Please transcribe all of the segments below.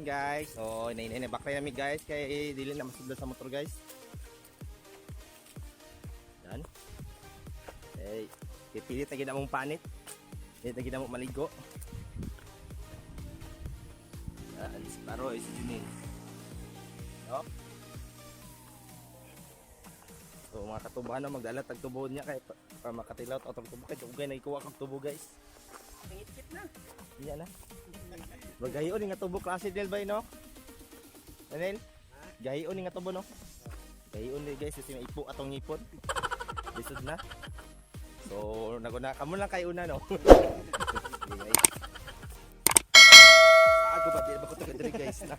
Hapon, guys. So, inay inay baklay nami, guys, kay dili na masudlan sa motor, guys. Yan. Eh, pipilit na gid among panit. Pilit na gid mo maligo. Yan, si Paroy, si Junil. No? So mga katubahan na magdala tag tubo niya kay para makatilaw atong tubo kay dugay na ikuha kag tubo, guys. Pangit na. Iya na. Magahion ni nga tubo klase del bay, no? Anel? Gahion ni nga tubo, no? Gahion ni, guys, kasi may ipo atong ngipon. Lisod na. So naguna kamo lang kay una, no. Sige, guys. Ako ba di ba ko to diri, guys, na.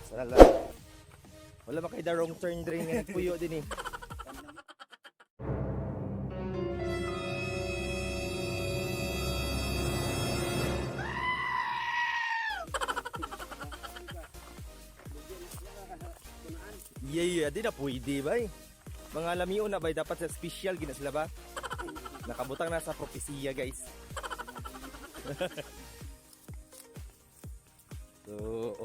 Sala lang. Wala ba kay the wrong turn diri nga nagpuyo din eh. Yeah, di na pwede ba eh. Mga lamion na ba dapat sa special gina sila ba? Nakabutang na sa propesiya, guys. So,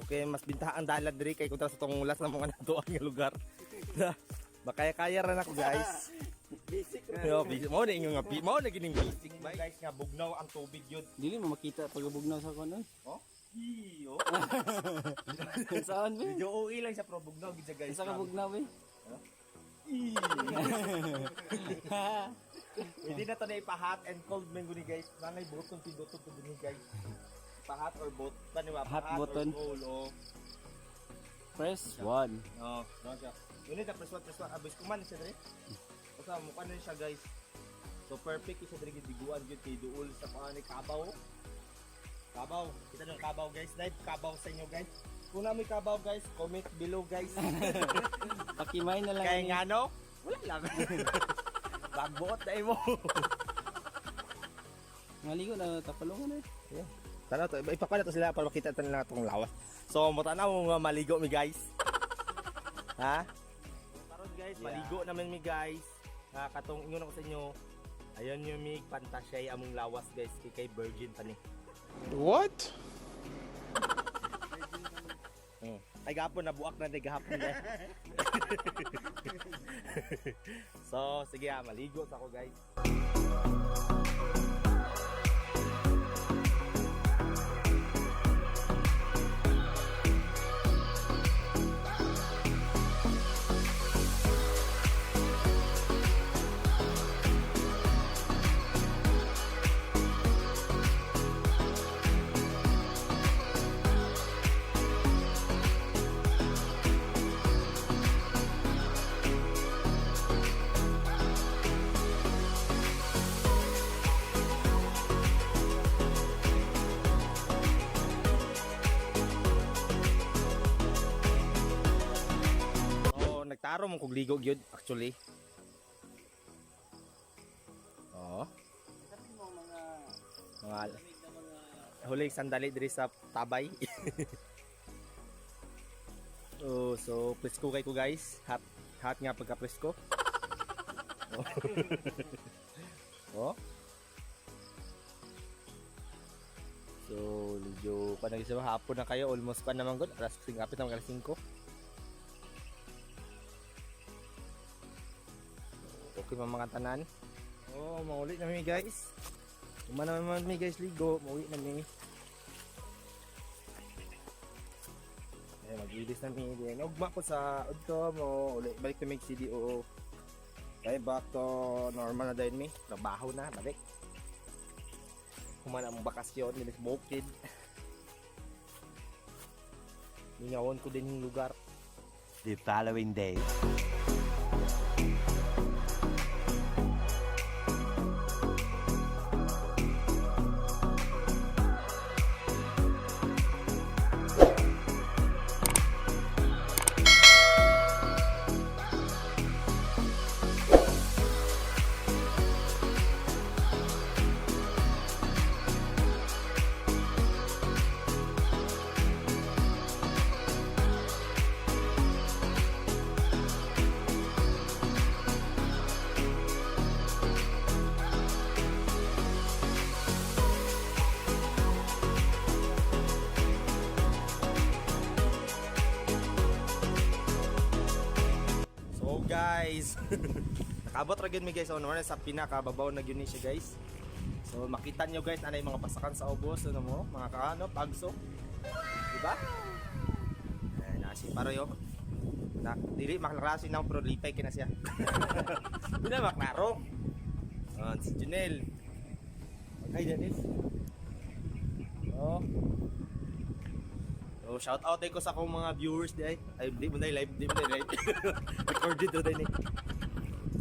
okay, mas bintaha ang dalan diri kay kontra sa tong last na mga natuang nga lugar. Makaya-kaya ra nako, guys. Basic. Yo, basic. Mao na ingon nga mao na gining basic ba, guys, nga bugnaw ang tubig yun. Dili mo makita pag bugnaw sa kono. Oh? Iyo. Saan be? Medyo OE lang siya pero bugnaw gid siya, guys. Isa ka bugnaw be. Hindi na to na ipa-hot and cold man guni, guys. Nanay button pindutot to guni, guys. Pa-hot or bot pa ni ba? Hot Pa-hot button. or cold, oh. Press 1. Oh, no siya. Yun na press 1, press 1. Abis kuman siya dre. Basta mukha na siya, guys. So perfect siya dre gidiguan gyud kay duol sa kuan ni kabaw. Kabaw, kita nyo ang kabaw, guys. Live kabaw sa inyo, guys. Kung na may kabaw, guys, comment below, guys. Pakimay na lang. Kaya ani. nga no, wala lang. Bagbuot na mo. Maligo na tapalungan eh. Yeah. Tanaw to, ipakita na to sila para makita nila itong lawas. So, mo tanaw mo nga maligo mi, guys. Ha? Karon, guys, maligo naman mi, guys. Ha, katong ingon ako sa inyo. Ayon yung mig pantasyay among lawas, guys, kay virgin pa ni. What? Ay gapon na buak na di gahapon guys. So, sige ha, maligo sa ako, guys. So, nagtaro mo kog ligo gyud actually. Oo. Sabi mo mga Mga lamig na mga huling sandali diri sa tabay. Oh, so presko kay ko, guys. Hot hot nga pagka presko. Oh. So, medyo pa nag hapon na kayo, almost pa naman gud, alas 5, apit naman alas 5. So, okay pa mga tanan. Oh, mauli na mi, guys. Umana naman mi, guys, ligo, mauwi na mi. Eh, mag-ilis na mi din. Ugma ko sa udto mo, uli balik na mi CDO. Kaya back to normal na din mi. Trabaho na, balik. Humana ang bakasyon, dinis bukid. Ningawon ko din yung lugar. The following day. guys. Nakaabot ra gyud mi, guys, on sa pinakababaw na gyud ni siya, guys. So makita nyo, guys, anay mga pasakan sa ubos, ano mo, mga kaano, pagso. Diba? Eh, nasi paroy oh. Na, dili maklaro nang pero lipay kina siya. Di na maklaro. Ah, si Junel. Hi, Dennis. Oh. So, shout out ko sa akong mga viewers di ay. Ay, di mo na live, di mo na live. Recorded to din eh.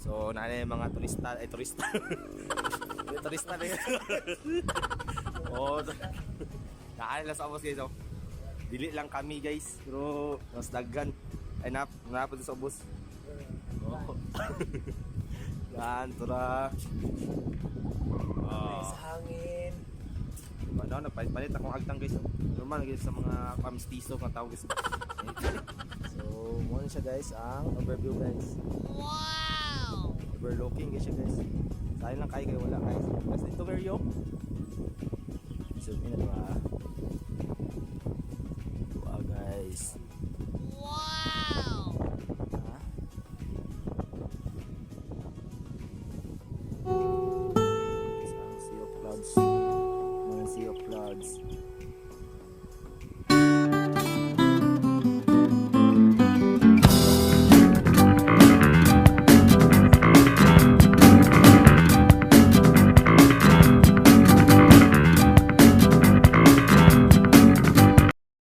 So, naana yung mga turista, ay turista. Ay, turista na yun. Oh, naana lang sa ubos, guys. Oh. Dili lang kami, guys, pero mas daghan. Ay nap, napod sa ubos. Oh. Yan, tura. Oh. Sa hangin. Ano, nagpalit-palit akong agtang, guys. Normal guys sa mga pamistiso nga tawag, guys. So, muna siya, guys, ang overview, guys. Wow! Overlooking guys siya, guys. Sayang lang kayo kay wala, guys. Guys, dito kayo. Zoom in na ba? Wow, guys.